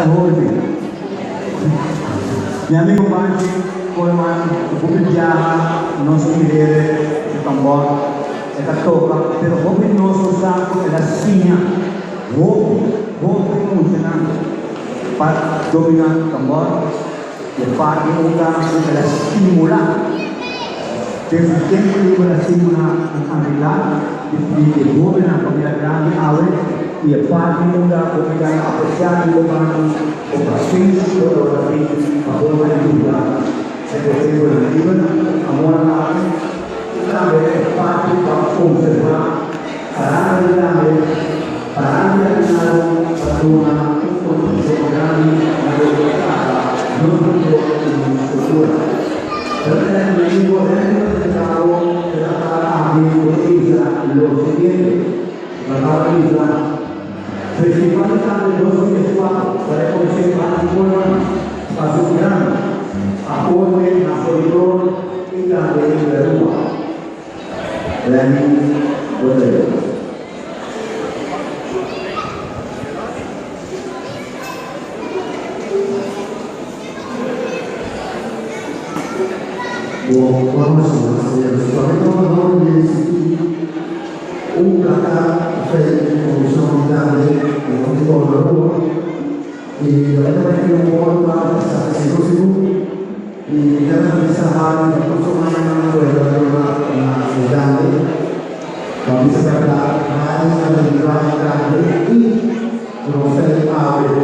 Ta hopi. Mi amigo Panchi Koolman ku hopi biaha nos a mir'é su tambor, e ta toka, pero hopi nos no sa ku el a siña hopi, hopi muchanan pa dominá tambor i e parti unda ku el a stimulá den su tempu liber a stimulá un kantidat di di hóbennan pa bira grandi awe i e parti unda ku mi ta apresiá di bo parti bo pasenshi ku bo tabata tin pa bo ta yuda den bo tempunan liber amor aki i tambe e parti pa konservá paranda di tambe paranda di atinado pa duna un kontribushon grandi na loke ta trata nos kultura i nos kultura. Pero e amigo Henry Presentado e ta aki ku ta bisa lo siguiente, Ta tabata bisa, Festival di Cante 2014 ta rekonosé Panchi Koolman pa su gran aporte na folklor i cante di Aruba. Lenny Rodriguez. Bo vamos a hacer de existir un placar fe comisión grande de Aruba y la verdad es que un poco más seguro y ya no se sabe la próxima mañana pues la la grande vamos a sacar más de la grande y Rosel abre.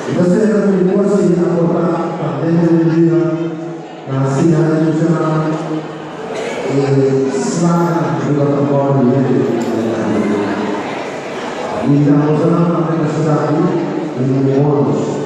Entonces, la película se aporta parte de vida, la sina de funciona, slaga riba tambor di Y la persona también está aquí en bonus.